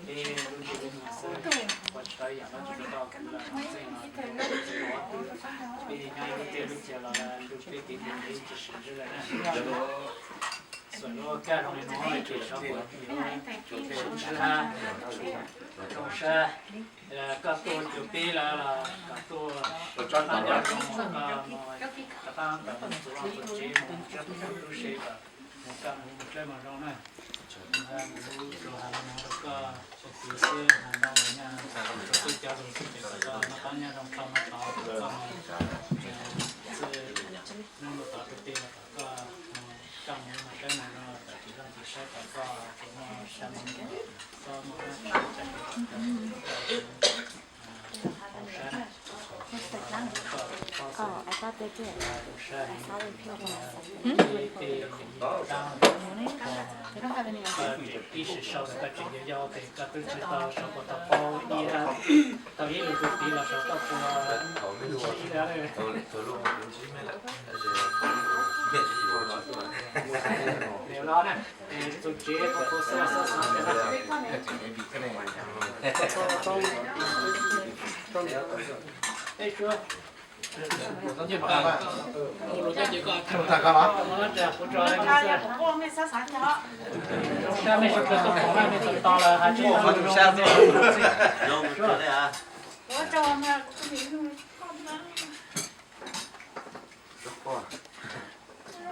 Peb lub ntsej lub muag xwb, ua tsis tau ib yam dab tsi rau koj, kuv los txeej no, peb nyob ib lub txoj lub chaw los lub peb kev mus ntev tsis sim ntsib lawm na. Txawm lub kaj zoo li no ces xyov puas yuav zoo sab, zoo sab. Koj tuaj cuag peb lawm los kom tuaj rov qab nyob zoo, koj mus rov qab ntawm mus txuas vaj txuas tsev mus txog txoj tub se kom mus kaj mus dlaab mus zoo na. Kuv tsuas hais li no rau koj xwb, hais ntau lus nyaj rau peb cov lus xwb ces kom koj noj qab nyob zoo, koj noj qab koj txwj neej noj tod rau peb los kom koj mus kaj mus mus dlaab mus zoo, txawm tsis zoo tsis saib kom koj tsuas muaj sab muaj koj muaj ib sim sau koj tseem yau yau ces koj twb tsis tau sau puas tau paub ib, tau ib lus tus tid los sau tau puas ib dab. Tus tsev puas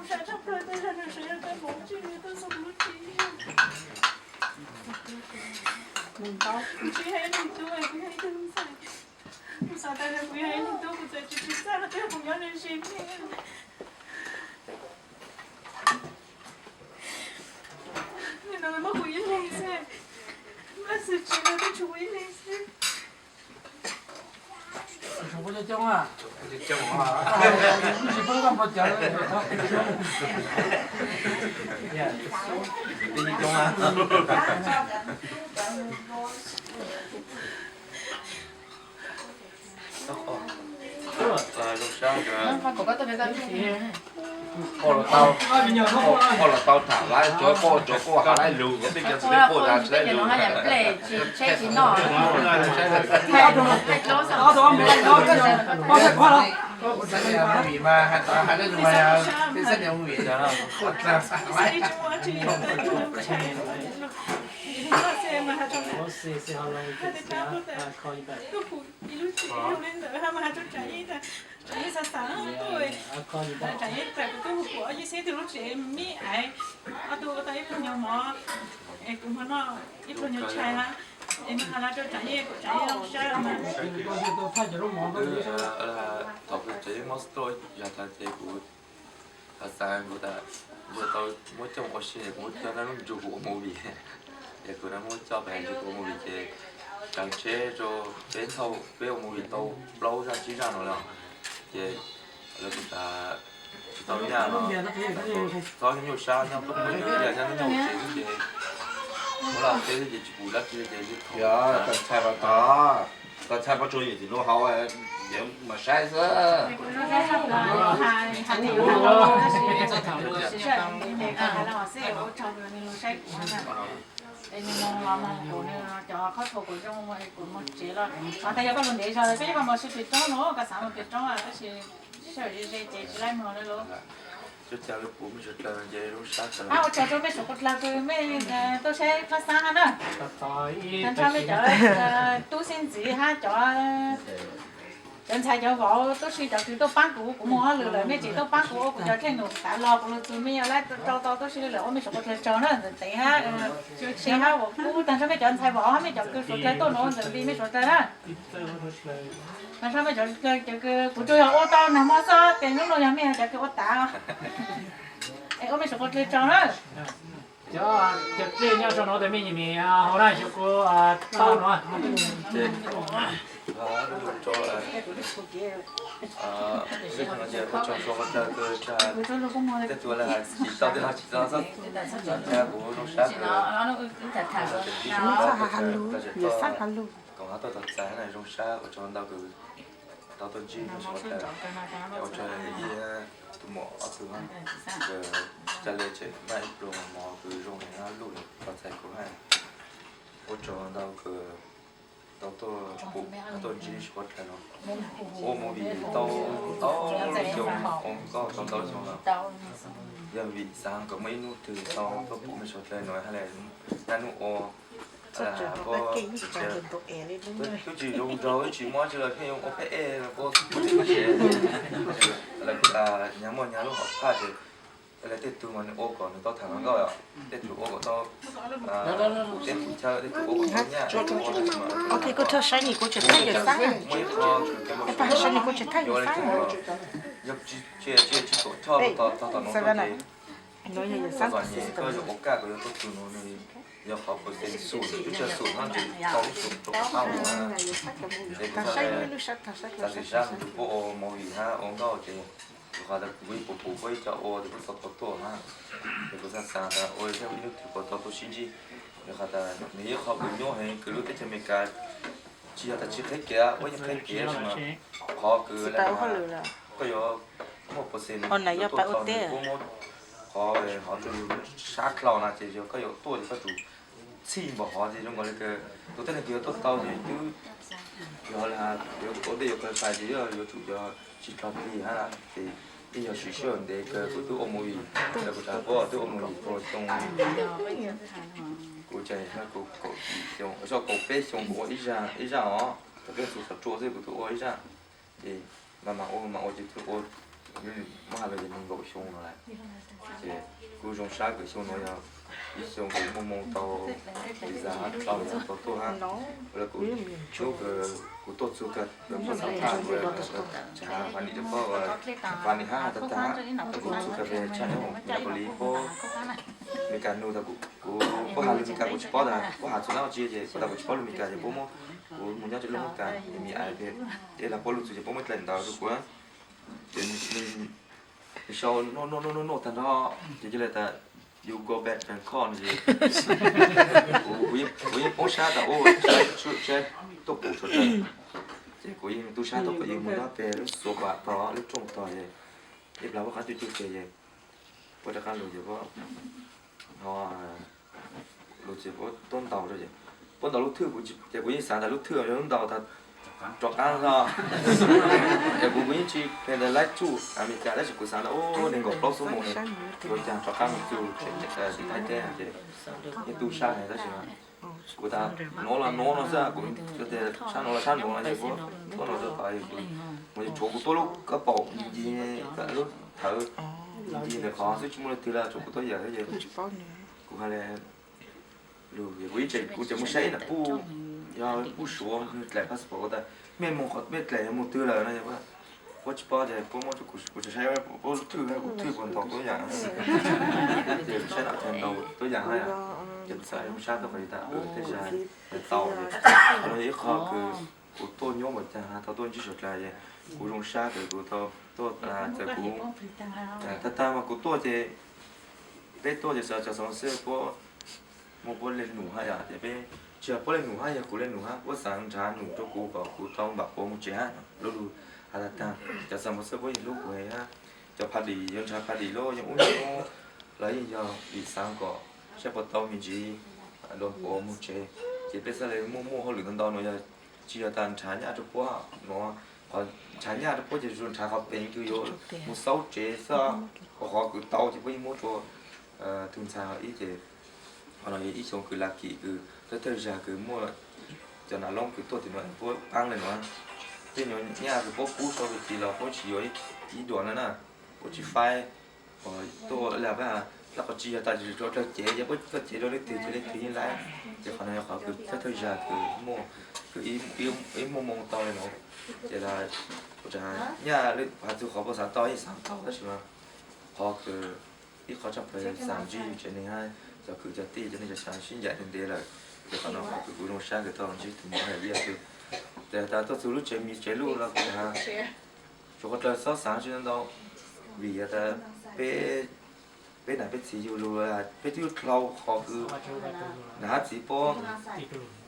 xav xav xav Kuv xav tas kuv yog ib leeg tub, kuv txawm tsis tsis txaj los twb kuv nyob ze ze me. Nim no muab kuv ib leeg xwb, Vajtswv tsis los twb tshuav kuv ib leeg xwb. Tsis poob koj npau cawv. Zoo sab, poj los tau, poj los tau tham lawv, cov poj cov poj has lawv lus, peb cov txiv poj tas tsis lawv lus. Mus vim mas has tas has lawv lus mas yog peb xab nias mus vim. Ib lub tsev zoo li ntawd mas has rau Tsam Yeeb tas, Tsam Yeeb xav xav tuaj, Tsam Yeeb tas kuv tuaj hu kuv ob yeb xeb tug lub tsev me me es ob tug ua tau ib pluag nyuag mov es kuv hmo noj ib pluag nyuag tshais na, es nws has los rau Tsam Yeeb, kuv Tsam Yeeb zoo sab mas. Thaum kuv Tsam Yeeb mob stroke yog tas ces kuv xav xav kuv tas, kuv tau muab coj ua si, kuv muab coj nrog kuv ua movie, es kuv muab coj pem kuv ua movie ces tsav tsheb rau peb thaum peb ua movie tau plaub zaj tsib zaj no lawm, ces lawv kuj tas tsis tau nyaj no, txhob nyuaj sab nyob tuaj peb nyuj tiag nyob nyob tsev xwb ces muab laj teb xwb ces tsis pum dab tsi ces tsis tau. Tau ntxhais pas tod, tau ntxhais pas tsuas yim tim nuav hauv, mas saib xwb. Es nws moog los moog kuv, nws cov khob tshua kuv zoo, kuv moog tsev los, tas yog koj lug ntev zog lawm peb coj koj moog sib tw roob no, koj xav moog pem roob tab sis sij hawm ze ze ces tsis laib moog lawm lauj. Ua tsaug rau mej suav dlawg kws mej tuaj saib phab xaab hab na. Nrho mej cov tub xeeb ntxwv hab cov, cov ntxhais cov vauv, tub si cov kws tuaj paab kuv, kuv moog hauj lwm lawm mej tseem tuaj paab kuv ua kuv cov dlej num tav los kuv lug txug mej yuav laib rau tau tub si lawm ua mej suav dlawg tsaug na ntxawm Teev hab Seev hab Vam Kub, taag nrho mej cov ntxhais vauv hab mej cov kws suav dlawg tuaj nuav ntxawm Npis mej suav dlawg na. Taag nrho mej cov dlawg cov kws kuv tsuas yog ua tau naag mo xwb tes nub nuav yog mej cov kws ua tav. Es ua mej suav dlawg tsaug na. Cov, cov dlej nyob rau nuav tes mej nyim mim hauv na xyov kuv tau nuav. Tej tug has tsis tau tej ho tsis tau, kuv zoo sab kws tau tau txais zoo sab ua tsaug ntau kws tau tuaj ntsib mej suav dlawg, ua tsaug ib tus muam ob tug, ca le tseem maj ib pluag mov kws zoo heev luj tau txais kuv. Ua tsaug ntau kws tau tuaj pum, tau tuaj ntsib sib pab dlawg no. Ua movie tau ntau xyoo, ua nkauj tau ntau xyoo lawm. Yog vim xav kom muaj ib hnub twg tau tuaj pum mej sib pab dlawg no hab le, naj nub ua, twb tsis zoo nraug, twb tsis muaj tsi los pheej yuav ua peb e los ua, lawv kuj tas nyag muaj nyag lub hom phaj ces, le tej tug mas nws ua kom nws tau tham hluas nkauj os, tej tug ua kom tau, tej tug chaw, tej tug ua kom tau nyaj, ua tau saib nim kuv tsis thaj yawm xab, muaj ib qho kws kws muaj saib nim kuv tsis thaj yawm xab, yog tsis, tsis, tsis tuam choj tog tog tom no ces, txom nyem koj yuav ua kaj koj yuav tuaj txug no nws yog qhov percent xum, lub tsawg xum no ces tau lub xum rau qhov qab mus na. Es kuv xav xav mus tus puab ua movie hab ua nkauj ces, rau qhov tas kuv ib puas pum puab ib co ua ces puab tau tau tuaj na. Es kuv xav xav tas ua thiab ib hnub twg puas tau tuaj sib ntsib, rau qhov tas nws yog qhov kws nyuaj heev kws lub teb chaws Amelikas tsis yog tas tsis qheb kev, puab yeej qheb kev tab sis mas qhov kws koj yuav muaj percent yuav tuaj tau nws puab muab qhov, qhov rau yus sab dlhau na ces yog koj yuav tuaj ces koj tsum txhij npaum hov ces zoo nkaus li kws tus tej neeg kws yuav tuaj tau ces twb yog yuav ua ntej yuav qualify ces yog yuav tsum yog tsis dlhau plig hab ces yeej yog siv sij hawm ntev kawg. Kuv twb ua movie, kuv tsav puab twb ua movie tau xyoo, kuv tseem kaum yim xyoo, kaum peb xyoo kuv ua ib zaj os, thaum peb txug xov ruam xwb kuv twb ua ib zaj. Ces mas mas ua mas ua ces twb ua, muab has los yog nees nkaum xyoo no lawm. Ces kuv zoo sab kws xyoo no yog ib xyoo kws muaj moo tau, visa hab dlhau tau tuaj hab. Ua le kuv, kuv tuaj txug kawg, kuv txhaj tag, kuv tsav funny rau puab, funny hab tag tag, kuv txhaj kawg tshaj nyob hauv Minneapolis puab, Meskas nug tas kuv, puab has lus Meskas kuv tsis paub tas puab has txug dlaab tsi ces puab tas kuv tsis paub lus Meskas ces puab muab kuv mus nyob rau lub Meskas es mi ais, es los puab lug txug ces puab muab dlaim ntawv rau kuv. Ces nws sau nuj nuj nuj nuj tag nrho, ces cia li tas you go back Bangkok no ces kuv yeej poob sab tas ua tsis tuaj pum suav dlawg. Ces kuv yeej tub sab tuaj kom yus mus nyob peg lub xua vam tog lub rooj tog ces ib plag puab qab twb cug ces, puab rov qab lug ces puab, lug ces puab tuab ntaus rau ces, puab ntaus lub thwj kuv ces kuv yeej xav tas lub thwj yog lub ntaus tas rov qab no. Es kuv, kuv yeej tsis pheej tas laib tsuj Amelikas tab sis kuv xav tas ua nees nkaum plaub xuab moos yuav cas rov qab mus txug tim Thaib teb ces yeej tub sab heev tab sis kuv tas nuav los nuav no xwb, kuv tias sab nuav los sab nuav no ces puab tuab no rau tod mus ces tshuav kuv tuab lub kab paum ncig, lub thawv ncig ntawm qhov xwb tsis muaj leej twg lawm tshuav kuv tuab yawm xwb ces kuv ha le lug es kuv ib tseem, kuv tseem mus saib ib nam puj, yog puj Suav nws dlaim passport tas mej moog qhov mej dlaim yog mus twg lawm no, puab tsis paub ces puab muab kuv tseem saib puab lub thwj, kuv thwj puas ntaus tuab yaam, ces saib nam thawj ntaus tuab yaam na, ces kuv xav zoo sab tuaj qhov tas tej zag tau. Qhov no yog ib qho kws kuv tuaj nyob npaum cas tau tuaj ntsib suav dlawg es kuv zoo sab kws kuv tau tuaj, txawm kuv tag tag mas kuv tuaj ces peb tuaj ces xav cov xav xwb puab muaj puab le num hab yom, ces peb tsis yog puab le num hab, yog kuv le num hab, puab xav nrhav num rau kuv kom kuv tau npam quav mus tsev hab. Lub lug has tag tag, cov xav mus xwb puab yeej hlub kuv heev hab. Cov pha dim yuav nrhav pha dim los yeej ub yeej ub, los yeej yog vim xav kom saib puas tau me ntsis npam quav mus tsev. Ces peb xav le muaj muaj hauj lwm ntau ntau no yog tsis yog tas nrhav nyaj rau puab no, qhov nrhav nyaj rau puab ces tsuas nrhav qhov peev kws yuav mus xauj tsev xwb, qhov kws tau ces puab yeej muab rua tug ntxhais ib ces qhov no yog ib xyoo kws lucky kws thawj thawj zag kws muaj cov nam loob kws tuaj tim no puab paab le nuav. Tej nyuag nyaj kws puab pub sau tus tis los puab tsis yuav ib duas na na, puab tsis faib. Tuaj le pab dlaab qhov tsis yog tas tsis rua dlawg cev, yog puab txoj cev rua leej twg ces leej twg yeej laib. Ces qhov no yog qhov kws thawj thawj zag kws muaj, kws ib muaj moo tau le nuav. Ces nyaj has txug qhov puab xav tau yeej xav tau tab sis mas qhov kws ib qho tshaj plaws xav ntsib yug tsev neeg hab cov kwv cov tij cov neeg cov xav sib ncaim ntev lawm. Ces qhov no qhov kws kuv zoo sab kws tau ntsib tus muam hab yawm yij kws, ces tas tuaj txug lub tsev mis tsev luj los kws has tsuas qhov dlawg xob xav tsi ntau, vim yog tas peb, peb nam peb txiv yug lug peb twb dlhau qhov kws nam hab txiv puab,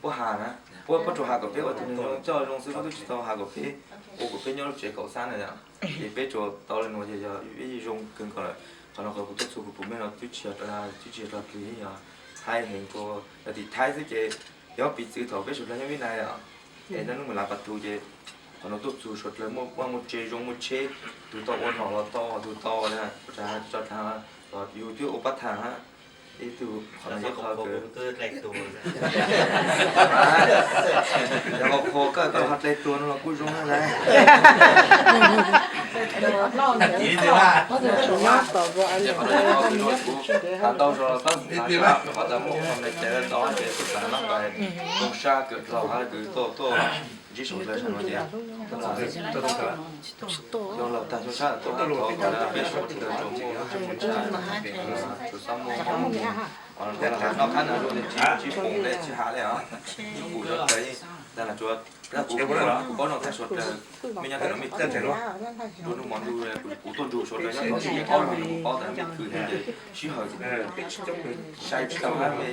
puab has na, puab, puab tsuas has kom peb ua tug neeg zoo coj zoo xwb, puab twb tsis tau has kom peb ua kom peb nyob lub tsev kaum xab na yom. Ces peb tsuas tau le nuav ces yog peb zoo kawg nkaus lawm. Qhov no qhov kuv tuaj txug kuv pum mej no twb tsis yog, twb tsis yog dog dig, yog haib heev rua, yog tim Thaib xwb ces Nyob piv txwv thaum peb suav dlawg nyob Vib Nais os, es nyob hnub Mes Lavas tuaj ces qhov no tuaj txug suav dlawg muaj vaj muaj tsev zoo muaj tsheb, tus tau ua nom los tau, tus tau ua tso dlawg los yus twb ua pab tham hab. Ib tug qhov no yog qhov kws yog qhov koj koj ho dlai tuag no los kuj zoo na lawm. Qhov no yog qhov kws kuv has tau zog los txhob xav, qhov tas muaj qhov me caiv tau ces kuj xav lab pais zoo sab kawm dlhau hab kws tuaj tuaj ntsib suav dlawg sab no ces yog laug tag xyoo sab tuaj hab thov kom peb suav dlawg tsuas muaj lub ntsej muag ntsha, tsuas xob muaj mob muaj nkeeg. Qhov no ntawd los noj qab nag luaj li tsis tsis pum li tsis has li os. Tsis pum suav dlawg, ntawd los tsuas kuv paub zoo thiab suav dlawg, mej nyob teb no mej twb dua ntuj mos ntuj, kuv tuaj nrug suav dlawg nyob tau ib ob lub kuv paub tas mej khwv heev ces sij hawm sai tsis tau hab mej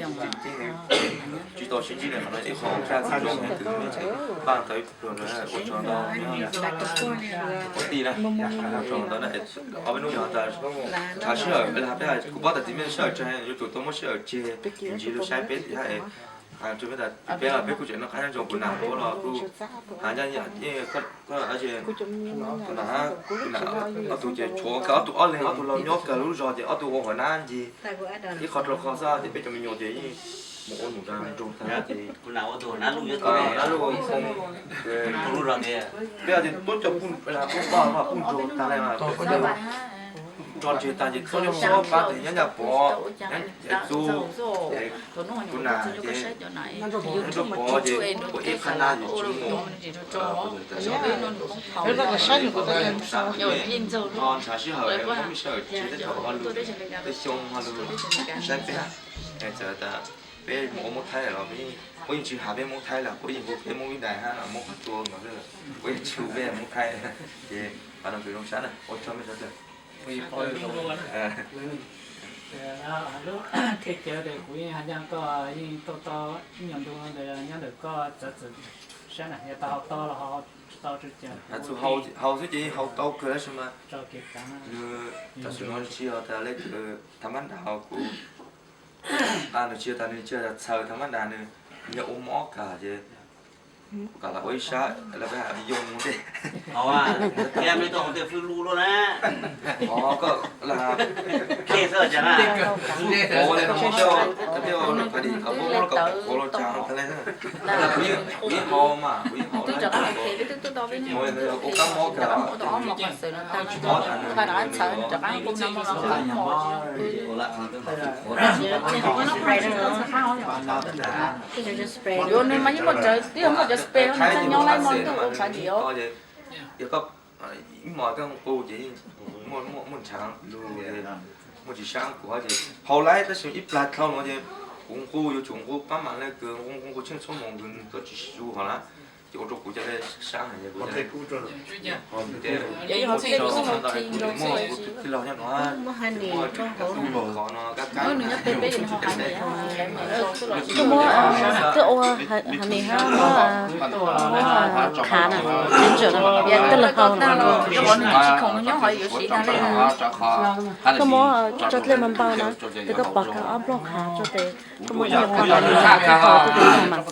tsis tau sib ntsib li qhov no ib qho ua zaj txuj zoo heev kws mej tseem npaj tau ib pluag ua tsaug ntau ua tij na. Ua tsaug ntau na, ob peb hnub yog tas ntshav sij hawm peb, kuv paub tas txiv mej sij hawm tsawg yuav tsum tau muab sij hawm tseg ntsis lug saib peb tim hab. Tsuas peb tas peb los peb kuj tseem noj qab nyob zoo, kuv nam kuv los kuj has ncaj, koj nam, kuv nam ob tug ces tshuav kawg, ob tug ob leeg, ob tug laug nyob kawg lub zog ces ob tug ua huam nab ncig ib qho rau qhov xwb ces peb cov me nyuam ces yeej mus ua num nroog tag ces kuv nam ua tus huam nab luj, peb ces tuab coj puj nrog tag li mas nrog ntseg tag ces tuab nyob sob pab tes nyob Nyaj Pov, Yawm Txuj, kuv nam ces nyob Pov ces ua ib qhab nab ces tsis mus. Ho ntshav sij hawm muab mej sij hawm tseg tej thaum ho lug tej xyoo ho lug saib peb, txawm tas peb mus ua Moob Thaib los puab yeej tsis has peb Moob Thaib lawm, puab yeej hu peb Moob Vib Nais hab no, Moob Qhov Tua no, puab yeej tsis hu peb Moob Thaib. Ces qhov no kws zoo sab na, ua tsaug mej sawv dlawg. Lub teb chaws tes kuv yeej has ncaj koj yeej tuaj tau ib nyuag ntu ntawd nyob ntawm koj txawv txwm sab na, yog tau hau tau los hau tsis tau tsis cas. Txhua hau xwb ces yeej hau tau kawg tab sis mas nws tam sim no tsis yog tas le kws thav mab nram kuv, nws tsis yog tas nws tsis yog tas txhaws thav mab nram, nws yog ua mob kag ces kuv kam los ua ib sab lawv peb has yoo mus ntej. Koj ua li no mas peb ua phav dim thaum peb ua los kom qhuav los tsav tag li. Kuv yeej hau mas kuv yeej hau, ua kab mob kag. Yuav nws mas yeej muaj cov, twb yog muaj cov spray nws txhaj nyob laib mog, ntuj ua phav dim os. Yog koj ib hmos koj nqus ces muaj ntshav lug, muaj tsis sab kuv ces hau laib tab sis ib plag dlhau no ces kuv nqus yuav tsum nqus pab mam le kws nqus nqus nqus tsheej txhua moos kws nws txawj tsis su hos na, ces ua rau kuv cov le sab heev. Muaj kuv tus tij laug nyob no, muaj qhov no kab kab. Koj muab, koj ua ha nis hab muab, muab khav na, ginger na, yog koj lawv hau na. Koj muab tso dlej npau npau na, tes koj pov kag ob nplooj khav tso tes koj muab ib nyuag ko los li na, koj hau koj tus mas.